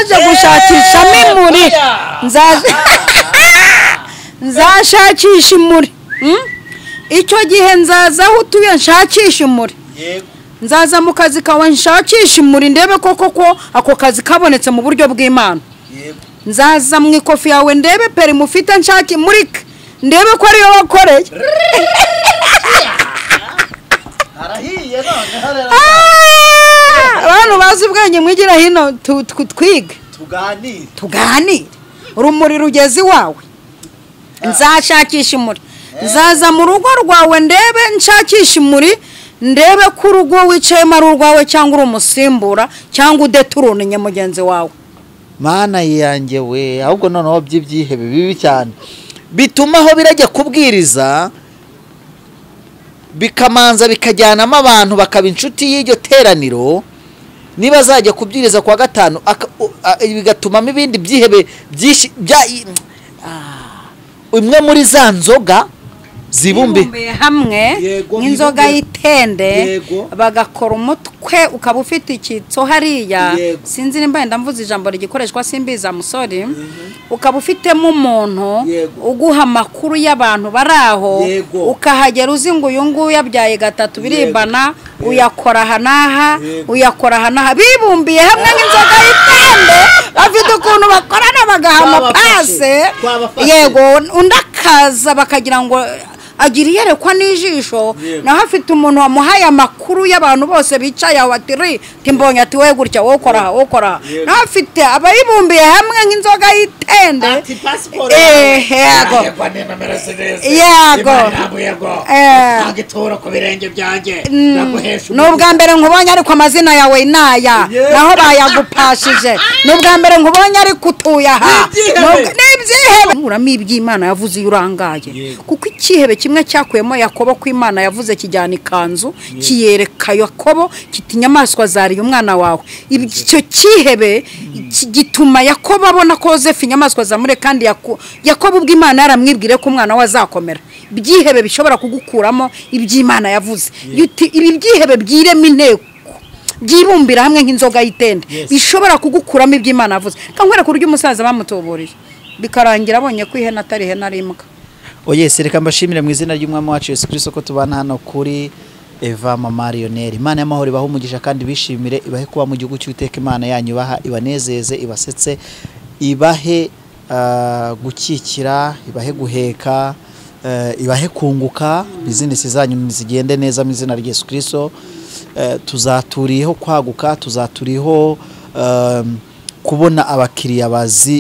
Naje gushakishamo imuri, nzashakisha imuri. Icyo gihe nzaza aho utuye nshakisha imuri, nzaza mu kazi kawe nshakisha imuri, ndebe koko ko ako kazi kabonetse mu buryo bw'Imana. Nzaza mu ikofi yawe ndebe peri mufite nshaki murike, ndebe ko ariyo wakoreye. Abantu bazi ubwenge mwigira hino twige tuganire, urumuri rugeze iwawe. Nzashakisha imuri, nzaza mu rugo rwawe ndebe nshakisha imuri, ndebe ko urugo wicayemo ari urwawe cyangwa uri umusimbura cyangwa udeturunye mugenzi wawe. Mana yanjye we, ahubwo noneho by'ibyihebe bibi cyane bituma aho birajya kubwiriza bikamanza bikajyanamo abantu bakaba inshuti y'iryo teraniro. Niba azajya kubwiriza kwa gatanu bigatumamo ibindi byihebe byinshi, imwe muri za nzoga zibumbiye hamwe nk'inzoga y'itende, bagakora umutwe ukaba ufite ikitso hariya. Sinzi nimba yenda mvuze ijambo rigikoreshwa simbiza musori. Ukaba ufitemo umuntu uguha amakuru y'abantu bari aho, ukahagera uzi ngo uyu nguyu yabyaye gatatu birimbana, uyakora aha n'aha, uyakora aha n'aha, bibumbiye hamwe nk'inzoga y'itende, bafite ukuntu bakorana bagaha amapase. Yego, undi akaza bakagira ngo agira iyerekwa n'ijisho, naho afite umuntu wamuhaye amakuru y'abantu bose bicaye aho, ati ri timbonye, ati wowe gutya, wowe ukora aha, wowe ukora aha. Naho afite abayibumbiye hamwe nk'inzoga y'itende. Yego yego, ni ubwa mbere nkubonye ariko amazina yawe naya, naho bayagupashije. Ni ubwa mbere nkubonye ariko utuye aha. N'ibyihebe nkuramo iby'Imana yavuze iyo urangaye, kuko icyihebe kimwe cyakuyemo Yakobo ko Imana yavuze kijyana ikanzu kiyereka Yakobo kiti inyamaswa zariye umwana wawe. Icyo cyihebe gituma Yakobo abona ko Yosefu inyamaswa zamure, kandi Yakobo ubwo Imana yaramwibwire ko umwana we azakomera. Ibyihebe bishobora kugukuramo iby'Imana yavuze. Ibi byihebe byirema inteko, byibumbira hamwe nk'inzoga y'itende, bishobora kugukuramo iby'Imana yavuze. Kankwereka uburyo umusaza bamutuburiye bikarangira abonye ko ihene atari ihene ari imbwa. Oye, reka mbashimire mu izina ry'Umwami wacu Yesu Kristo ko tubana hano kuri Eva Mama Lionel. Imana y'amahoro ibahe umugisha kandi bishimire, ibahe kuba mu gihugu cy'Uwiteka Imana yanyu, ibaha ibanezeze, ibasetse, ibahe gukikira, ibahe guheka, ibahe kunguka, bizinesi zanyu zigende neza mu izina rya Yesu Kristo. Tuzaturiyeho kwaguka, tuzaturiyeho kubona abakiriya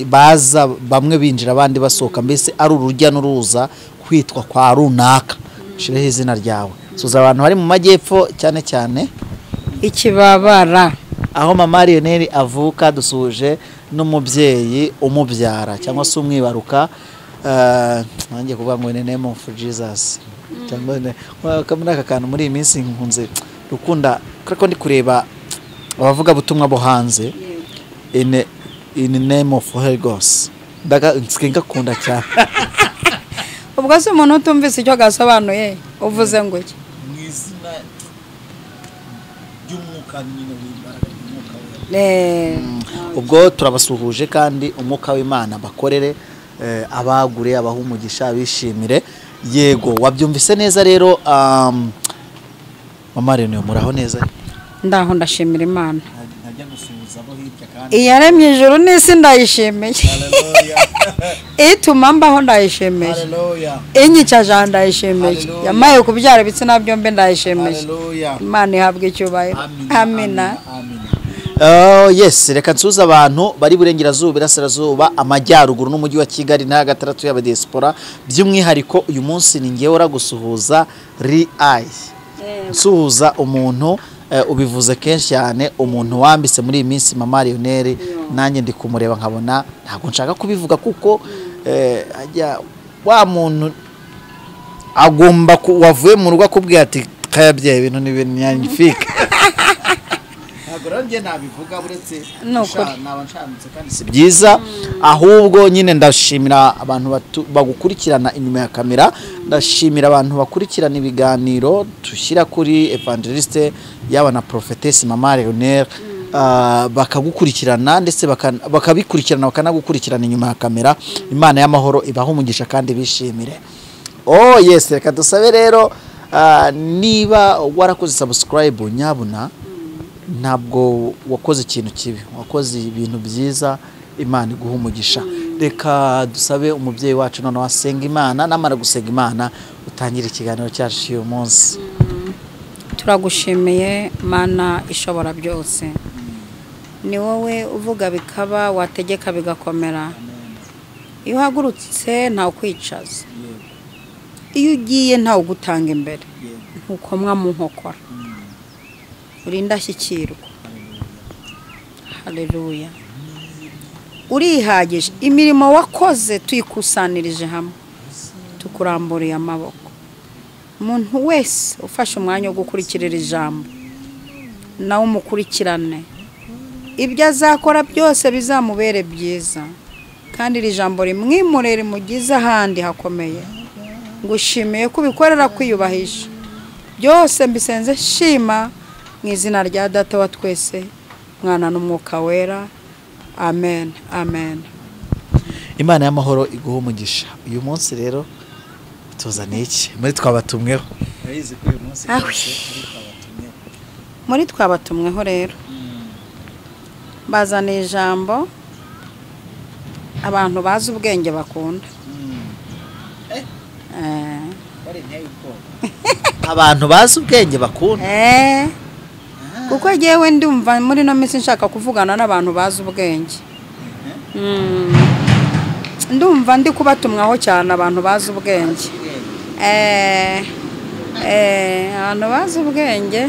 baza bamwe binjira abandi basohoka, mbese ari urujya n'uruza kwitwa kwa runaka. Shireho izina ryawe. Suza abantu bari mu majyepfo cyane cyane Ikibabara, aho Mama Lionel avuka. Dusuhuje n'umubyeyi umubyara cyangwa se umwibaruka. Nanjye kuvuga ngo in name of Jesus, cyangwa muri aka kantu muri iyi minsi nkunze rukunda kuko ndi kureba abavuga butumwa bo hanze, in name of Holy Ghost, ngakunda cyane. Ubwo se umuntu utumvise icyo gasobanuye uvuze ngo iki? Mu izina ry'umwuka nyine w'imbaraga ry'umwuka wera. Ubwo turabasuhuje kandi umwuka w'Imana bakorere, abagure, abahe umugisha, bishimire. Yego, wabyumvise neza rero. Mama Lionel, muraho neza? Ndaho, ndashimira Imana iyaremye ijuru n'isi, ndayishimiye. Ituma mbaho ndayishimiye, inyicaje ndayishimiye, yamaye kubyara ibitsina byombi ndayishimiye. Imana ihabwe icyubahiro. Amina. Yes, reka nsuhuze abantu bari burengerazuba, irasirazuba, amajyaruguru n'umujyi wa Kigali n'aya gatandatu y'abadiaspora. By'umwihariko uyu munsi ni ngewe uragusuhuza ri ayi, nsuhuza umuntu ubivuze kenshi cyane, umuntu wambitse muri iyi minsi Mama Lionel. Nanjye ndi kumureba nkabona ntabwo nshaka kubivuga kuko ajya wa muntu agomba wavuye mu rugo akubwira ati kayabyaye ibintu ni ibintu magnifique. Ntabwo rero njye nabivuga uretse naba nshamutse kandi si byiza. Ahubwo nyine ndashimira abantu bagukurikirana inyuma ya kamera, ndashimira abantu bakurikirana ibiganiro dushyira kuri Evangeliste yaba na Prophetesse Mama Lionel. Bakagukurikirana ndetse bakabikurikirana bakanagukurikirana inyuma ya kamera. Imana y'amahoro ibaha umugisha kandi bishimire. Oh yes, reka dusabe rero, niba warakoze subscribe nyabuna, ntabwo wakoze ikintu kibi, wakoze ibintu byiza, Imana iguha umugisha. Reka dusabe umubyeyi wacu noneho asenga Imana, namara gusenga Imana utangire ikiganiro cyacu uyu munsi. Turagushimiye Mana ishobora byose, ni wowe uvuga bikaba, wategeka bigakomera. Iyo uhagurutse ntawe ukwicaza, iyo ugiye ntawe ugutanga imbere, ntukomwa mu nkokora, uri indashyikirwa. Haleluya. Urihagije, imirimo wakoze tuyikusanirije hamwe, tukuramburiye amaboko. Umuntu wese ufashe umwanya wo gukurikirira ijambo, nawe umukurikirane, ibyo azakora byose bizamubere byiza, kandi iri jambo rimwimure rimugize ahandi hakomeye. Ngushimiye ko ubikorera kwiyubahisha. Byose mbisenze shima mu izina rya Data wa twese, Mwana n'Umwuka Wera. Amen, amen. Imana y'amahoro iguha umugisha. Uyu munsi rero tuzaniye iki muri twabatumweho? Urabizi ko uyu munsi muri twabatumweho rero bazaniye ijambo abantu bazi ubwenge bakunda. Abantu bazi ubwenge bakunda. Kuko jewe ndumva muri no minsi nshaka kuvugana n'abantu bazi ubwenge. Ndumva ndi kubatumwaho cyane abantu bazi ubwenge. Abantu bazi ubwenge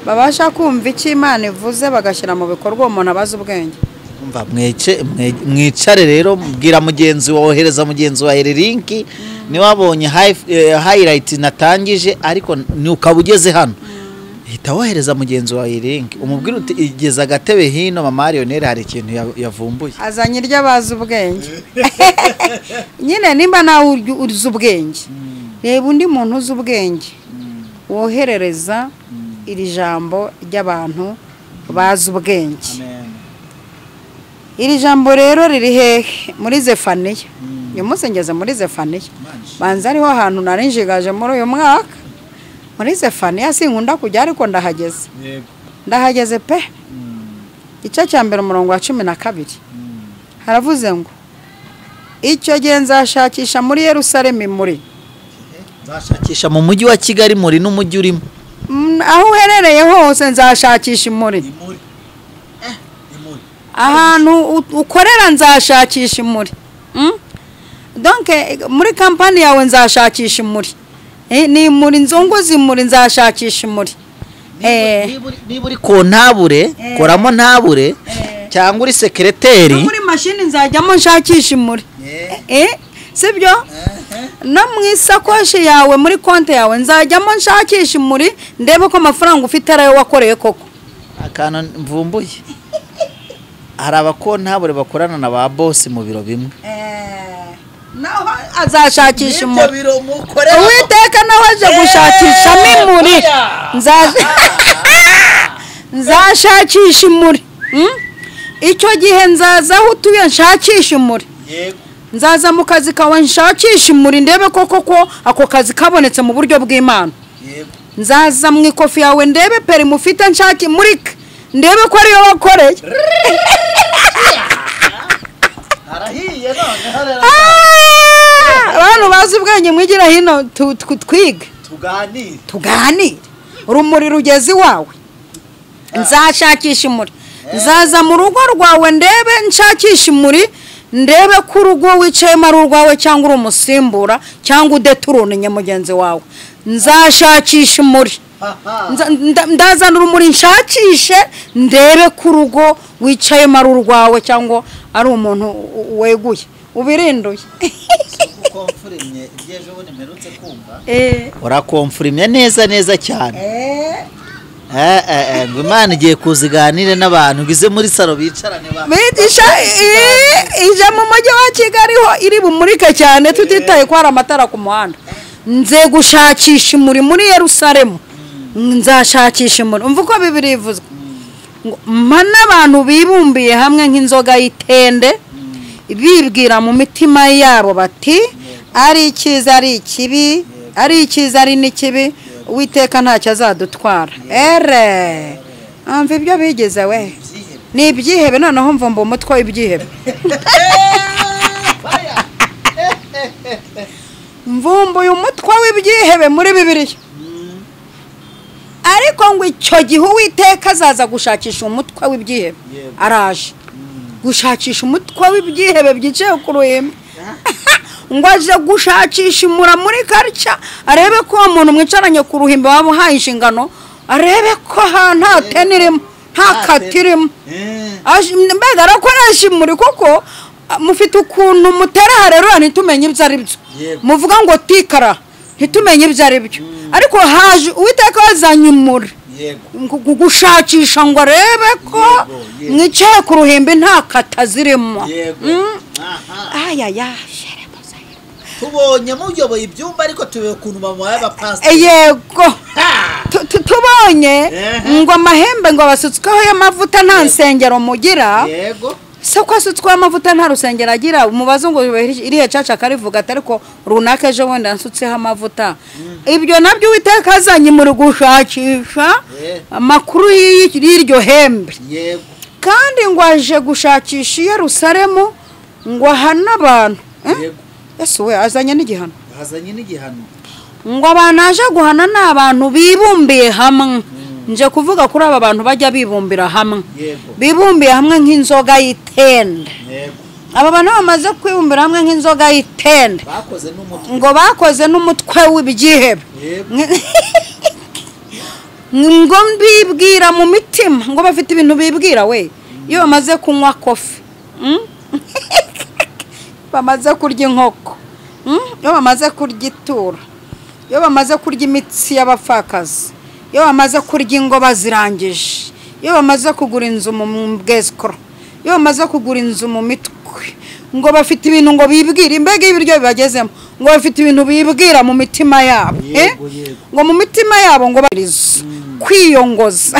babasha kumva icyo Imana ivuze bagashyira mu bikorwa. Umuntu abazi ubwenge. Umva mwicare rero, mbwira mugenzi wawe, ohereza mugenzi wawe link ni wabonye highlight natangije, ariko ni ukaba ugeze hano hita wohereza mugenzi wawe link, umubwire uti igeza agatebe hino, mama Lionel hari ikintu yavumbuye, azanye iryo abazi ubwenge. Nyine nimba nawe uzi ubwenge, reba undi muntu uzi ubwenge woherereza iri jambo ry'abantu bazi ubwenge. Iri jambo rero riri hehe? Muri Zefaniya. Uyu munsi ngeze muri Zefaniya, banza ariho hantu nari njigaje muri uyu mwaka. Muri Zefaniya sinkunda kujya, ariko ndahageze. Ndahageze pe. Igice cya mbere umurongo wa 12 haravuze ngo icyo gihe nzashakisha muri Yerusalemu imuri, nzashakisha mu mujyi wa Kigali muri n'umujyi urimo, aho uherereye hose nzashakisha imuri, ahantu ukorera nzashakisha imuri. Donc muri kampani yawe nzashakisha imuri, ni muri nzunguzi imuri, nzashakisha imuri. Niba uri kontabure, koramo ntabure, cyangwa uri sekereteri, muri mashini nzajyamo nshakisha imuri. Sibyo? No mu isakoshi yawe, muri konti yawe nzajyamo nshakisha imuri, ndebe ko amafaranga ufite arayo wakoreye koko. Akantu mvumbuye, hari abakontabure bakorana na ba boss mu biro bimwe. Naho azashakisha imuri. Uwiteka nawe aje gushakishamo imuri. Nzashakisha imuri. Icyo gihe nzaza aho utuye nshakisha imuri. Nzaza mu kazi kawe nshakisha imuri, ndebe koko ko ako kazi kabonetse mu buryo bw'Imana. Nzaza mu ikofi yawe ndebe perimi ufite nshaki murike, ndebe ko ariyo wakoreye. Abantu bazi ubwenge mwigira hino twige, tuganire. Urumuri rugeze iwawe, nzashakisha imuri. Nzaza mu rugo rwawe ndebe nshakisha imuri, ndebe ko urugo wicayemo ari urwawe cyangwa uri umusimbura cyangwa udeturunye mugenzi wawe. Nzashakisha imuri, ndazana urumuri nshakishe ndebe ko urugo wicayemo ari urwawe cyangwa ari umuntu weguye ubirinduye. Urakomfurimye neza neza cyane. Ngo Imana igiye kuziganire n'abantu ngize muri salo bicarane ba bigisha ije mu mujyi wa Kigali ho iri bumurike cyane, tutitaye ko hari amatara ku muhanda. Nze gushakisha imuri muri Yerusalemu, nzashakisha imuri. Umva uko Bibiliya ivuzwe. Ngo mpa n'abantu bibumbiye hamwe nk'inzoga y'itende, bibwira mu mitima yabo bati ari icyiza ari ikibi, ari icyiza ari n'ikibi, Uwiteka ntacyo azadutwara. Ere amva ibyo bigeze we ni ibyihebe. Noneho mvumba umutwe w'ibyihebe, mvumbuye umutwe w'ibyihebe muri Bibiliya. Ariko ngo icyo gihe Uwiteka azaza gushakisha umutwe w'ibyihebe. Araje gushakisha umutwe w'ibyihebe byicaye ku ruhimbi, ngo aje gushakisha imura muri karca, arebe ko uwo muntu mwicaranye ku ruhimbi waba uhaye inshingano, arebe ko nta teni irimo, nta kati irimo. Mbega arakoresha imuri, kuko mufite ukuntu mutera hareruya ntitumenye ibyo ari byo. Muvuga ngo tikara ntitumenye ibyo ari byo. Ariko haje Uwiteka wazanye imuri gushakisha ngo arebe ko mwicaye ku ruhimbi nta kata zirimo. Ayaya, tubonye muyoboye ibyumba, ariko tubeho ukuntu bamuhaye abapasiteri. Yego, tubonye ngo amahembe ngo abasutsweho y'amavuta nta nsengero mugira. Yego, se ko asutsweho amavuta nta rusengero agira, umubazo ngo irihe caca karivuga ati ariko runaka ejo bundi ansutseho amavuta. Ibyo nabyo Uwiteka azanye muri gushakisha amakuru y'iryo hembe. Yego, kandi ngo aje gushakisha i Yerusalemu ngo ahane abantu. Yego, Yesu we azanye n'igihano. Azanye n'igihano. Ngo abantu aje guhana ni abantu bibumbiye hamwe. Nje kuvuga kuri aba bantu bajya bibumbira hamwe. Bibumbiye hamwe nk'inzoga y'itende. Yego, Aba bantu bamaze kwibumbira hamwe nk'inzoga y'itende, bakoze n'umutwe, ngo bakoze n'umutwe w'ibyihebe. Ngo bibwira mu mitima, ngo bafite ibintu bibwira we iyo bamaze kunywa kofi, bamaze kurya inkoko, iyo bamaze kurya ituro, iyo bamaze kurya imitsi y'abapfakazi, iyo bamaze kurya ingo bazirangije, iyo bamaze kugura inzu mu bwesikoro, iyo bamaze kugura inzu mu mitwe, ngo bafite ibintu ngo bibwira. Imbega y'ibiryo bibagezemo, ngo bafite ibintu bibwira mu mitima yabo. Ngo mu mitima yabo ngo barizo kwiyongoza,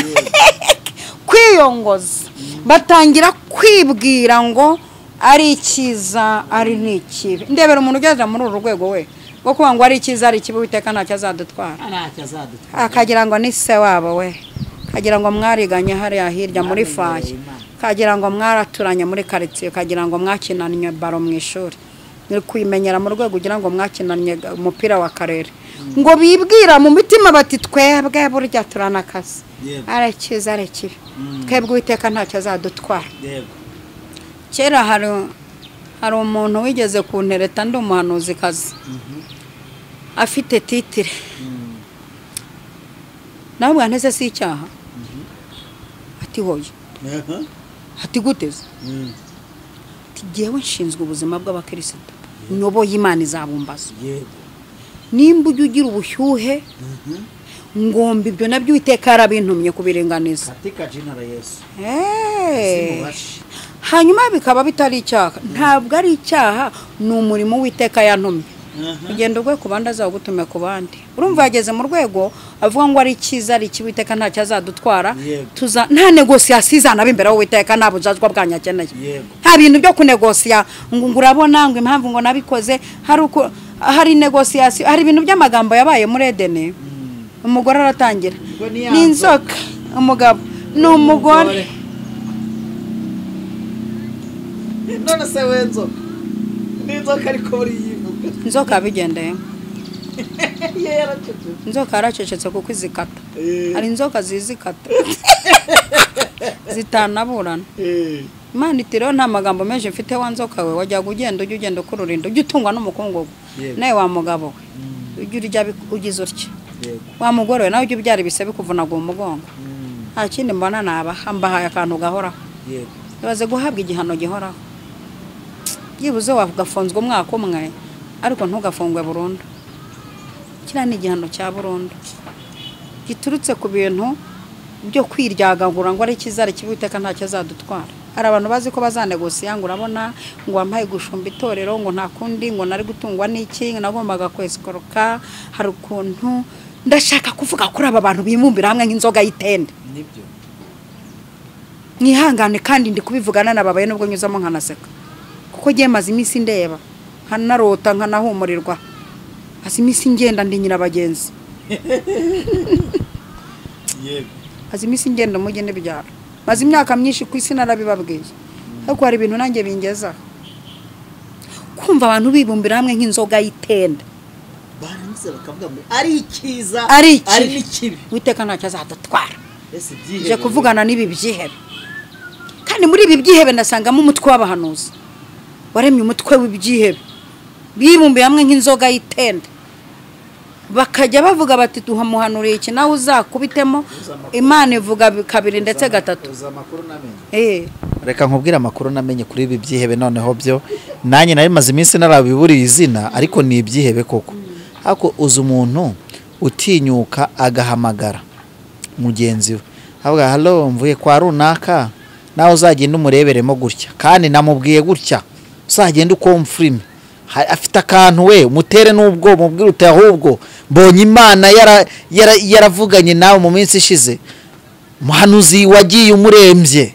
kwiyongoza, batangira kwibwira ngo ari icyiza ari n'ikibi. Ndebera umuntu ugeze muri uru rwego we rwo kuvuga ngo ari icyiza ari ikibi, Uwiteka ntacyo azadutwara, akagira ngo ni se wabo we, kagira ngo mwariganye hariya hirya muri faye, kagira ngo mwaraturanye muri karitsiye, kagira ngo mwakinanye baro mu ishuri, ni kuyimenyera mu rwego ugira ngo mwakinanye umupira wa karere. Ngo bibwira mu mitima bati twebwe burya turanakaze, ari icyiza ari ikibi, twebwe Uwiteka ntacyo azadutwara. Kera hari umuntu wigeze kuntereta ndi umuhanuzikazi, afite titire. Nawe bwanteze si icyaha? Ati hoye. Ati guteze? Ati jyewe nshinzwe ubuzima bw'abakristo, nyoboye Imana izabumbaza. Nimba ujya ugira ubushyuhe, ngomba ibyo nabyo Uwiteka yarabintumye kubiringaniza. Katika jina la Yesu. Hanyuma bikaba bitari icyaha. Ntabwo ari icyaha, ni umurimo Uwiteka yantumye. Ugenda ugwe ku bandi azagutume ku bandi. Urumva yageze mu rwego avuga ngo ari icyiza ari ikibi, Uwiteka ntacyo azadutwara. Tuza nta negosiyasiyo izanaba imbere y'Uwiteka, nta bujajwa bwanyu akeneye. Nta bintu byo kunegosiya ngo urabona ngo impamvu ngo nabikoze, hari negosiyasiyo, hari ibintu by'amagambo yabaye muri Edeni. Umugore aratangira ni inzoka, umugabo ni umugore. None se we nzoka ni inzoka, ariko buri yivuga inzoka yabigendeyemo. Inzoka yaracecetse kuko izikata. Hari inzoka zizikata zitanaburana. Imana iti rero nta magambo menshi mfite wa nzoka we, wajyaga ugenda ujya ugenda ukururinda, ujya utungwa n'umukungugu. Nawe wa mugabo we ujya urya ugize utya, wa mugore we nawe ujya ubyara ibise bikuvunaga umugongo. Nta kindi mbona nabaha, mbahaye akantu gahoraho. Ibaze guhabwa igihano gihoraho. Byibuze wagafunzwe umwaka umwe, ariko ntugafungwe burundu. Kiriya ni igihano cya burundu giturutse ku bintu byo kwiryagagura ngo ari icyiza ari ikibi, Uwiteka ntacyo azadutwara. Hari abantu bazi ko bazanegosiya ngo urabona ngo wampaye gushumba itorero, ngo nta kundi, ngo nari gutungwa n'iki, nagombaga kwesikoroka. Hari ukuntu ndashaka kuvuga kuri aba bantu bibumbira hamwe nk'inzoga y'itende. Nibyo. Mwihangane kandi ndi kubivugana nababaye nubwo nyuzamo nkanaseka, kuko giye maze iminsi ndeba nkanarota nkanahumurirwa, maze iminsi ngenda ndi nyirabagenzi. Yego. Maze iminsi ngenda mujye n'ibyaro, maze imyaka myinshi ku isi narabibabwiye, ariko hari ibintu nanjye bingezaho. Kumva abantu bibumbira hamwe nk'inzoga y'itende, barangiza bakavuga ngo ari ikiza ari n'ikibi, Uwiteka ntacyo azadutwara. Ese byihebe Je kuvugana n'ibi byihebe, kandi muri ibi byihebe ndasangamo umutwe w'abahanuzi waremye umutwe w'ibyihebe bibumbiye hamwe nk'inzoga y'itende, bakajya bavuga bati duhamuhanuriye iki nawe uzakubitemo. Imana ivuga kabiri ndetse gatatu. Reka nkubwire amakuru namenye kuri ibi byihebe. Noneho byo nanjye nari maze iminsi narabiburiye izina, ariko ni ibyihebe koko. Ariko uzi umuntu utinyuka agahamagara mugenzi we avuga hallo mvuye kwa runaka, nawe uzagenda umureberemo gutya, kandi namubwiye gutya, uzagenda ukomfirime afite akantu we umutere n'ubwo mubwire uti ahubwo mbonye Imana yaravuganye nawe mu minsi ishize, muhanuzi wagiye umurembye.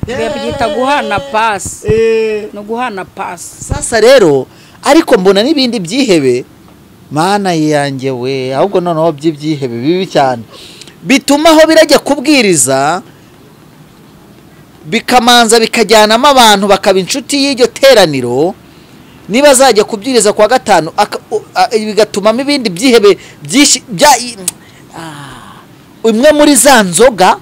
Byita guhana pasi, no guhana pasi. Sasa rero ariko mbona n'ibindi byihebe, mana yanjye we, ahubwo noneho by'ibyihebe bibi cyane bituma aho birajya kubwiriza bikamanza bikajyanamo abantu bakaba inshuti y'iryo teraniro. Niba azajya kubwiriza kwa gatanu bigatumamo ibindi byihebe byinshi bya imwe muri za nzoga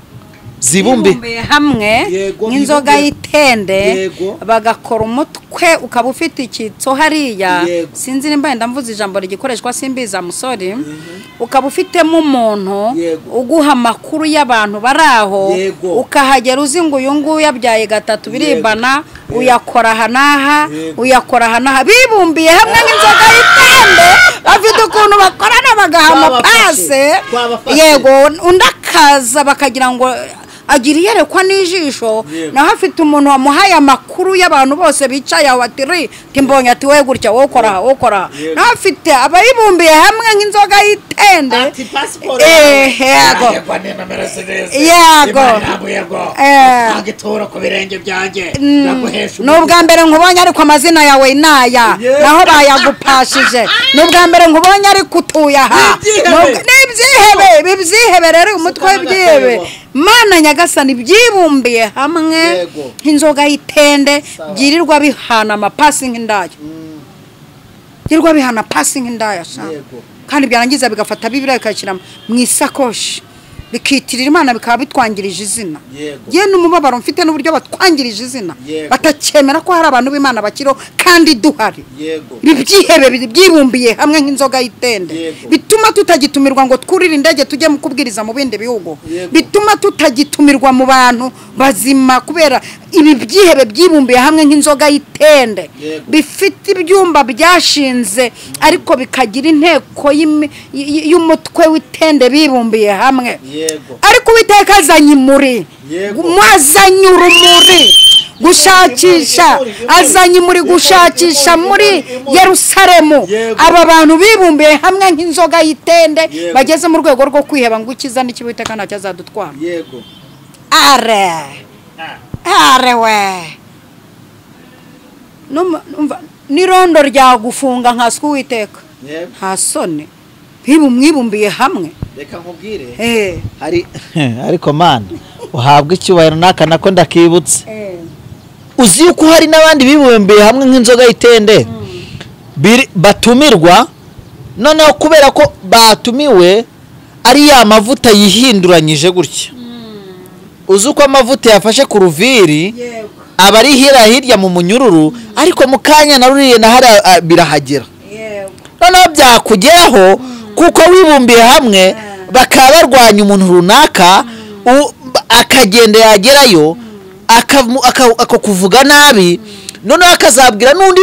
zibumbiye hamwe nk'inzoga y'itende, bagakora umutwe ukaba ufite ikitso hariya. Sinzi nimba ndamvuze ijambo rigikoreshwa simbiza musori. Ukaba ufitemo umuntu uguha amakuru y'abantu bari aho, ukahagera uzi ngo uyu nguyu yabyaye gatatu biribana, uyakora aha n'aha, uyakora aha n'aha, bibumbiye hamwe nk'inzoga y'itende, bafite ukuntu bakorana bagaha amapase. Yego, undi akaza bakagira ngo agira iyerekwa n'ijisho, naho afite umuntu wamuhaye amakuru y'abantu bose bicaye aho ati ri timbonye ati we gutya wowe ukora aha wowe ukora aha, naho afite abayibumbiye hamwe nk'inzoga y'itende. Yego yego, ni ubwa mbere nkubonye ariko amazina yawe naya naho bayagupashije, ni ubwa mbere nkubonye ariko utuye aha. Ni ibyihebe, ibi byihebe rero umutwe w'ibyihebe Mana nyagasani byibumbiye hamwe nk'inzoga y'itende, byirirwa bihana amapasi nk'indaya, byirirwa bihana pasi nk'indaya, kandi byarangiza bigafata Bibiliya bikayishyira mu isakoshi, bikitirira Imana, bikaba bitwangirije izina. Ye n'umubabaro mfite n'uburyo batwangirije izina, batakemera ko hari abantu b'Imana bakiriho kandi duhari. Ibi byihebe byibumbiye hamwe nk'inzoga y'itende bituma tutagitumirwa ngo twurire indege tujye mu kubwiriza mu bindi bihugu, bituma tutagitumirwa mu bantu bazima kubera ibi byihebe byibumbiye hamwe nk'inzoga y'itende, bifite ibyumba byashinze ariko bikagira inteko y'umutwe w'itende bibumbiye hamwe. Ariko Uwiteka azanye imuri, mwazanye urumuri gushakisha, azanye imuri gushakisha muri Yerusalemu aba bantu bibumbiye hamwe nk'inzoga y'itende, bageze mu rwego rwo kwiheba ngo ikiza n'ikibi Uwiteka ntacyo azadutwara. Are are we n'irondo ryagufunga nkaswe Uwiteka nta soni, mwibumbiye hamwe. Reka nkubwire hari ariko mana uhabwa icyubahiro naka nako ndakibutse. Uzi yuko hari n'abandi bibumbiye hamwe nk'inzoga y'itende batumirwa, noneho kubera ko batumiwe ari ya mavuta yihinduranyije gutya. Uzi uko amavuta yafashe ku ruviri aba ari hirya mu munyururu, ariko mu kanya naruriye na hari birahagera. Noneho byakugeraho kuko wibumbiye hamwe bakaba barwanya umuntu runaka, akagenda yagerayo akakuvuga nabi, noneho akazabwira n'undi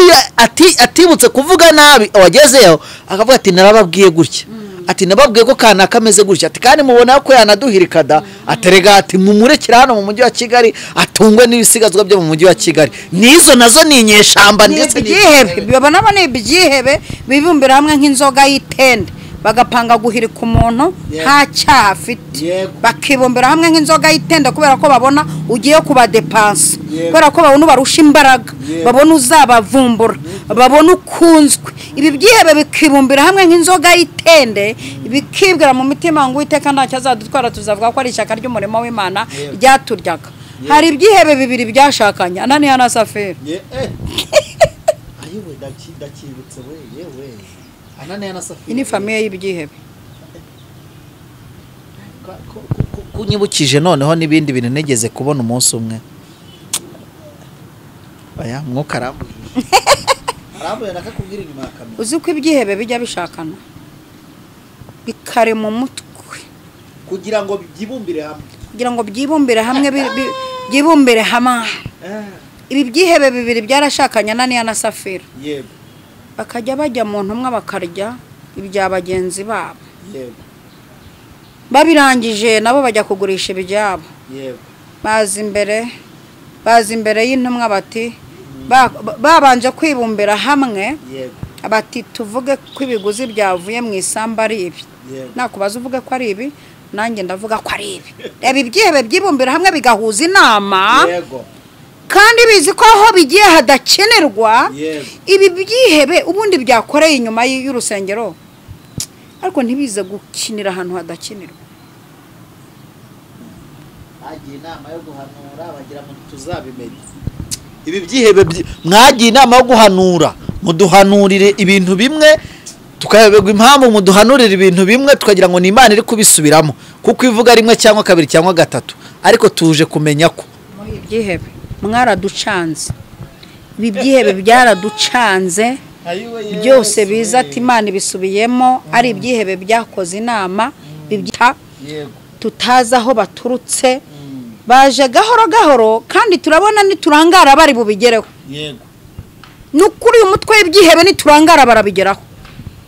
atibutse kuvuga nabi wagezeyo, akavuga ati narababwiye gutya, ati nababwiye ko kana kameze gutya, ati kandi mubona ko yanaduhirikada, aterega ati mumurekera hano mu mujyi wa Kigali atungwe n'ibisigazwa byo mu mujyi wa Kigali. Nizo nazo ni inyeshamba ndetse n'ibyihebe, babona ni ibyihebe bibumbira hamwe nk'inzoga y'itende, Bagapanga guhirika umuntu nta cyaha afite, bakibumbira hamwe nk'inzoga y'itende kubera ko babona ugiye kubadepansa, kubera ko babona ubarusha imbaraga, babona uzabavumbura, babona ukunzwe. Ibi byihebe bikibumbira hamwe nk'inzoga y'itende, bikibwira mu mitima ngo Uwiteka ntacyo azadutwara, tuzavuga ko ari ishyaka ry'umurimo w'Imana ryaturyaga. Hari ibyihebe bibiri byashakanye, Ananiya na Safira. Ni famiye y'ibyihebe. Kunyibukije noneho n'ibindi bintu nigeze kubona umunsi umwe. Oya mwuka arambuye. Arambuye nakakubwira inyuma ya kamera. Uzi ko ibyihebe bijya bishakana bikarema umutwe kugira ngo byibumbire hamwe, kugira ngo byibumbire hamwe, byibumbire hamwe. Ibi byihebe bibiri byarashakanye, Ananiya na Safira. Yego. Bakajya bajya mu ntumwa bakarya ibya bagenzi babo. Yego. Babirangije nabo bajya kugurisha ibyabo. Yego. Baza imbere y'intumwa bati babanje kwibumbira hamwe. Yego. Bati tuvuge ko ibiguzi byavuye mu isamba ari ibi. Nakubaza uvuge ko ari ibi, nanjye ndavuga ko ari ibi. Reba ibyihebe byibumbira hamwe bigahuza inama. Yego. Kandi bizi ko aho bigiye hadakenerwa. Ibi byihebe ubundi byakoreye inyuma y'urusengero, ariko ntibize gukinira ahantu hadakenerwa. Bagiye inama yo guhanura bagira ngo tuzabimenye. Ibi byihebe mwagiye inama yo guhanura, muduhanurire ibintu bimwe, tukayoberwa impamvu muduhanurira ibintu bimwe, tukagira ngo ni Imana iri kubisubiramo, kuko ivuga rimwe cyangwa kabiri cyangwa gatatu, ariko tuje kumenya ko muri ibyihebe mwaraducanze. Ibi byihebe byaraducanze byose biza ati Imana ibisubiyemo, ari ibyihebe byakoze inama bibyita tutazi aho baturutse, baje gahoro gahoro, kandi turabona niturangara bari bubigereho. Yego. Nukuri uyu mutwe w'ibyihebe niturangara barabigeraho.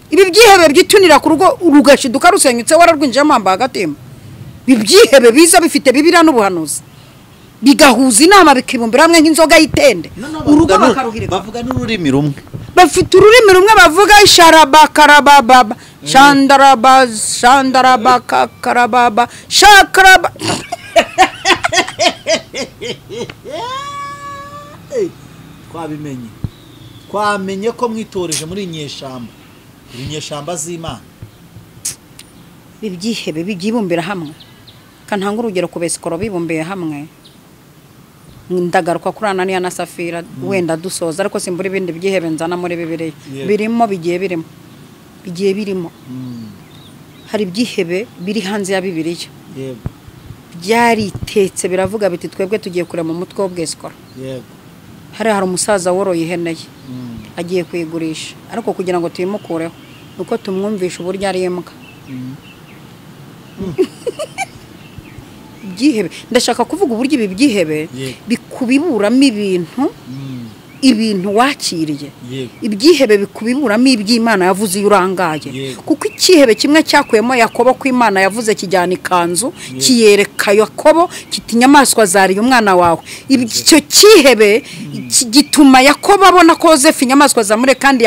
Ibi byihebe byitunira ku rugo rugashiduka rusenyutse wararwinjiyemo hamba agatima. Ibi byihebe biza bifite Bibiliya n'ubuhanuzi, bigahuza inama, bikibumbira hamwe nk'inzoga y'itende, urugo bakaruhirika. Bavuga n'ururimi rumwe, bafite ururimi rumwe bavuga isharabakarababa shandaraba shandaraba kakarababa shakaraba. Twabimenye, twamenye ko mwitoreje muri inyeshamba, inyeshamba z'Imana. Ibyihebe byibumbira hamwe. Kantanga urugero ku besikoro bibumbiye hamwe. Ndagaruka kuri Ananiya na Safira wenda dusoza, ariko simbura ibindi byihebe nzana muri Bibiliya. Birimo bigiye birimo. Bigiye birimo. Hari ibyihebe biri hanze ya Bibiliya. Yego. Byaritetse biravuga biti twebwe tugiye kurema umutwe w'ubwesikoro. Yego. Hari umusaza woroye ihene ye. Agiye kuyigurisha, ariko kugira ngo tuyimukureho nuko tumwumvisha uburyo ari imbwa. Byihebe ndashaka kuvuga uburyo ibi byihebe bikubiburamo ibintu, ibintu wakiriye. Ibyihebe bikubiburamo iby'Imana yavuze iyo urangaye. Kuko ikihebe kimwe cyakuyemo Yakobo ko Imana yavuze kijyana ikanzu, kiyereka Yakobo kiti inyamaswa zariye umwana wawe. Icyo kihebe gituma Yakobo abona ko Yosefu inyamaswa zamure, kandi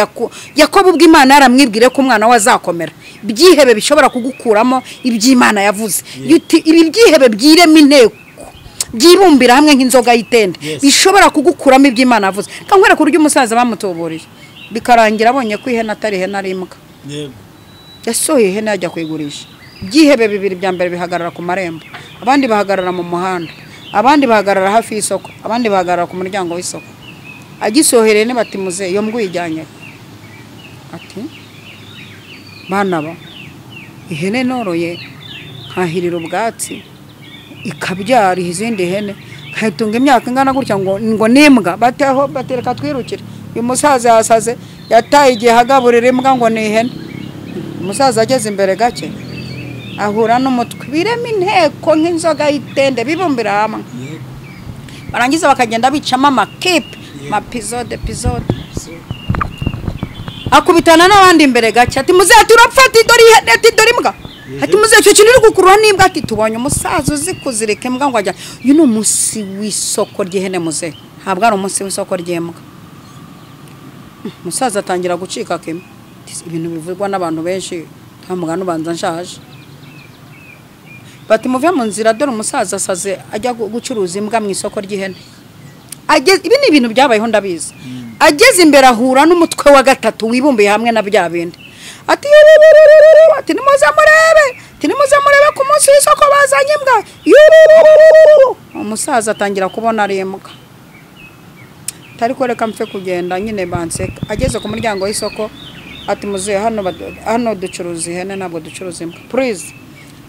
Yakobo ubwo Imana yaramwibwire ko umwana we azakomera. Ibyihebe bishobora kugukuramo iby'Imana yavuze. Ibi byihebe byirema inteko, byibumbira hamwe nk'inzoga y'itende, bishobora kugukuramo iby'Imana yavuze. Kankwereka uburyo umusaza bamutuburiye bikarangira abonye ko ihene atari ihene ari imbwa. Yego. Yasohoye ihene ajya kuyigurisha. Ibyihebe bibiri bya mbere bihagarara ku marembo, abandi bahagarara mu muhanda, abandi bahagarara hafi y'isoko, abandi bahagarara ku muryango w'isoko. Agisohereye ne bati muze iyo mbwa uyijyanye. Ati bana ba ihene noroye nkahirira ubwatsi ikabyara izindi hene nkayitunga imyaka ingana gutya ngo nimbwa, bateho batereka twirukire. Uyu musaza yasaze yataye igihe agaburira imbwa ngo ni ihene. Umusaza ageze imbere gake ahura n'umutwe, birema inteko nk'inzoga y'itende, bibumbira hamwe. Barangiza bakagenda bicamo amakipe, mapizode epizode. Akubitana n'abandi imbere gake ati muze turapfa, ati dore ihene, ati dore imbwa. Ati muze icyo kintu uri gukurura n'imbwa, ati tubonye umusaza uzi kuzirika imbwa ngo ajya. Uyu ni umunsi w'isoko ry'ihene muze, ntabwo ari umunsi w'isoko ry'imbwa. Umusaza atangira gucika kimwe. Ibintu bivugwa n'abantu benshi Amugana ubanza nshaje. Bati muve mu nzira dore umusaza asaze ajya gucuruza imbwa mu isoko ry'ihene. Ageze, ibi ni ibintu byabayeho ndabizi. Ageze imbere ahura n'umutwe wa gatatu wibumbiye hamwe na bya bindi. Ati ati nimuze murebe, ati nimuze murebe ku munsi w'isoko bazanye imbwa. Umusaza atangira kubona ari imbwa. Tari koreka mfe kugenda nyine banseka. Ageze ku muryango w'isoko ati muze hano, hano ducuruza ihene ntabwo ducuruza imbwa. Please.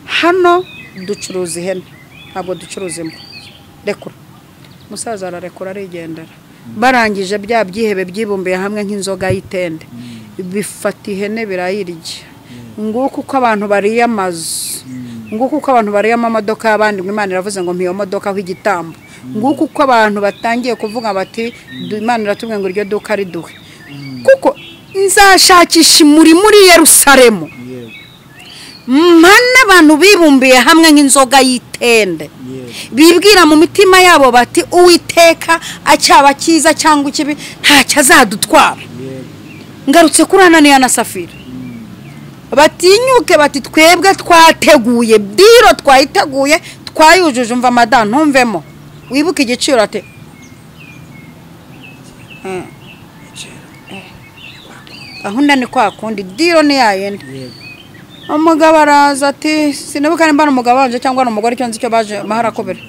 Hano ducuruza ihene ntabwo ducuruza imbwa. Rekura. Umusaza ararekura arigendera. Barangije bya byihebe byibumbiye hamwe nk'inzoga y'itende. Bifata ihene birayirya. Nguko uko abantu bariye amazu. Nguko uko abantu bariye amamodoka y'abandi, ngo Imana iravuze ngo mpiyo modoka aho igitambo. Nguko uko abantu batangiye kuvuga bati Imana iratubwiye ngo iryo duka riduhe. Kuko nzashakisha muri Yerusalemu. Mana abantu bibumbiye hamwe nk'inzoga y'itende. Bibwira mu mitima yabo bati Uwiteka acyaba cyiza cyangwa ikibi ntacyo azadutwara. Ngarutse kuri Ananiya na Safira. Batinyuke bati twebwe twateguye diro twayiteguye twayujuje, umva madam ntumvemo. Wibuke igiciro ati gahunda ni kwa kundi diro ni yayindi. Umugabo araza ati sinibuka nimba ari umugabo wanje cyangwa ari umugore, icyo nzi cyo baje maharakobera.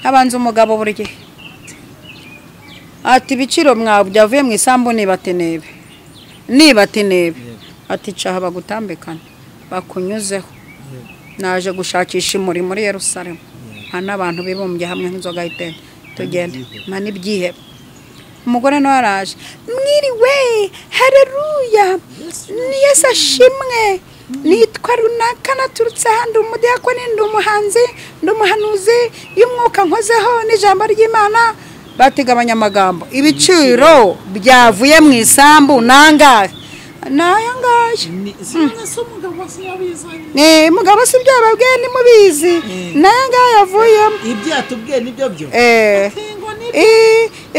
Abanza umugabo buri gihe ati ibiciro mwawe byavuye mu isambu nibate nebe. Nibate nebe. Ati caha bagutambikana bakunyuzeho. Naje gushakisha imuri muri Yerusalemu. Nta n'abantu bibumbye hamwe nk'inzoga y'itende. Tugende. Mpa n'ibyihebe. Umugore nawe araje. Mwiriwe, haleluya. Ni Yesu ashimwe. Nitwa runaka naturutse ahandi, umudiyakoni, ndi umuhanzi, ndi umuhanuzi, y'umwuka nkozeho n'ijambo ry'Imana. Batigabanya amagambo. Ibiciro byavuye mu isambu nangahe? Naya ngaya. Ni mugabo si byababwiye ni mubizi. Naya ngaya avuyemo. Ibyo yatubwiye nibyo byo.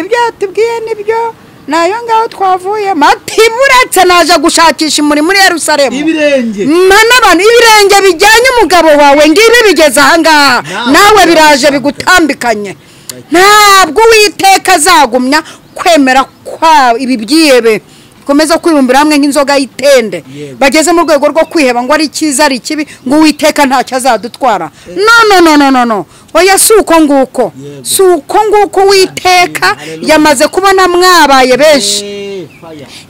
Ibyo yatubwiye nibyo. Nayo ngaho twavuye mati buretse naje gushakisha muri Yerusalemu. Ibirenge. Mana abantu ibirenge bijyanye umugabo wawe ngibi bigeze aha ngaha. Nawe biraje bigutambikanye. Ntabwo Uwiteka azagumya kwemera kwa ibi byihebe. Komeza kwibumbira hamwe nk'inzoga y'itende. Bageze mu rwego rwo kwiheba ngo ari cyiza ari kibi ngo Uwiteka ntacyo azadutwara. No no no no no no. Oya si uko nguko. Si uko nguko Uwiteka yamaze kubona mwabaye benshi.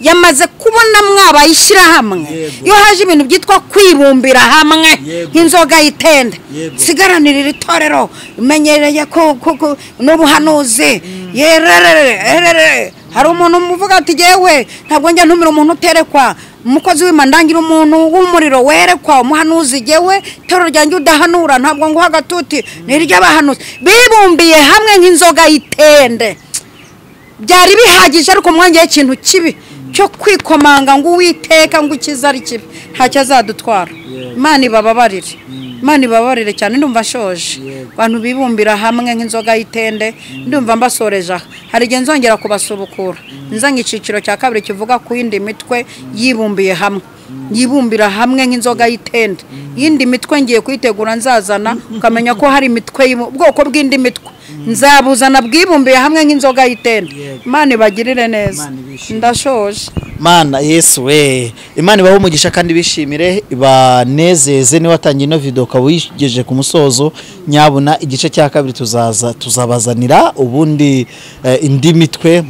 Yamaze kubona mwabaye ishyirahamwe. Iyo haje ibintu byitwa kwibumbira hamwe nk'inzoga y'itende. Sigaranira iri torero imenyereye ko n'ubuhanuzi. Yererere. Hari umuntu umuvuga ati jewe ntabwo njya ntumira umuntu uterekwa, umukozi w'Imana ndangira umuntu w'umuriro werekwa, umuhanuzi jewe toro ryanjye udahanura ntabwo nguha agatuti n'iry'abahanuzi. Bibumbiye hamwe nk'inzoga y'itende. Byari bihagije ariko mwongeye ikintu kibi cyo kwikomanga ngo Uwiteka ngo ikiza ari kibi ntacyo azadutwara. Imana ibababarire. Imana ibabarire cyane, ndumva nshoje. Abantu bibumbira hamwe nk'inzoga y'itende, ndumva mbasoreje aha. Hari igihe nzongera kubasubukura. Nzanye iciciro cya kabiri kivuga ku yindi mitwe yibumbiye hamwe. Yibumbira hamwe nk'inzoga y'itende. Yindi mitwe ngiye kuyitegura nzazana, ukamenya ko hari imitwe ubwoko bw'indi mitwe. Nzabuzana bwibumbiye hamwe nk'inzoga y'itende. Imana ibagirire neza. Ndashoje. Mana Yesu we, Imana ibahe umugisha kandi bishimire ibanezeze. Ni watangiye ino video ukaba uyigejeje ku musozo, nyabuna igice cya kabiri tuzaza tuzabazanira ubundi indi mitwe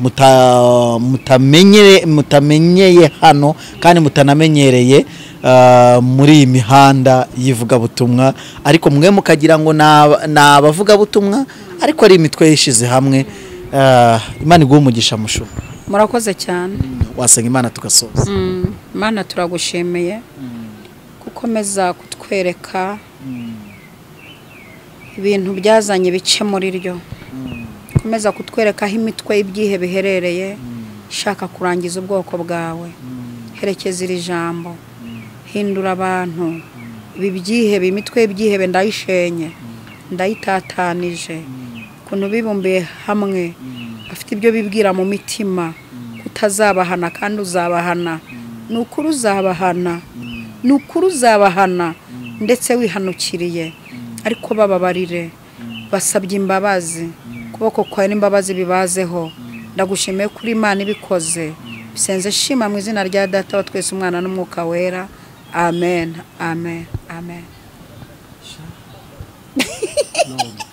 mutamenyeye hano kandi mutanamenyereye muri iyi mihanda y'ivugabutumwa, ariko mwe mukagira ngo n'abavugabutumwa ariko ari imitwe yishize hamwe. Imana iguhe umugisha mushu. Murakoze cyane. Wasenga Imana tugasoza. Imana turagushimiye gukomeza kutwereka ibintu byazanye ibice muri ryo. Komeza kutwereka aho imitwe y'ibyihe biherereye, shaka kurangiza ubwoko bwawe. Herekeza iri jambo. Hindura abantu. Ibi byihebe, imitwe y'ibyihe ndayishenye. Ndayitatanije. Kuntu bibumbiye hamwe. Afite ibyo bibwira mu mitima. Kutazabahana kandi uzabahana. Nukuri uzabahana. Ni ukuri uzabahana ndetse wihanukiriye, ariko bababarire, basabye imbabazi, ukuboko kwawe n'imbabazi bibazeho. Ndagushimiye kuri Imana ibikoze. Bisenze shima mu izina rya Data wa twese, Umwana n'Umwuka Wera. Amen, amen, amen. No.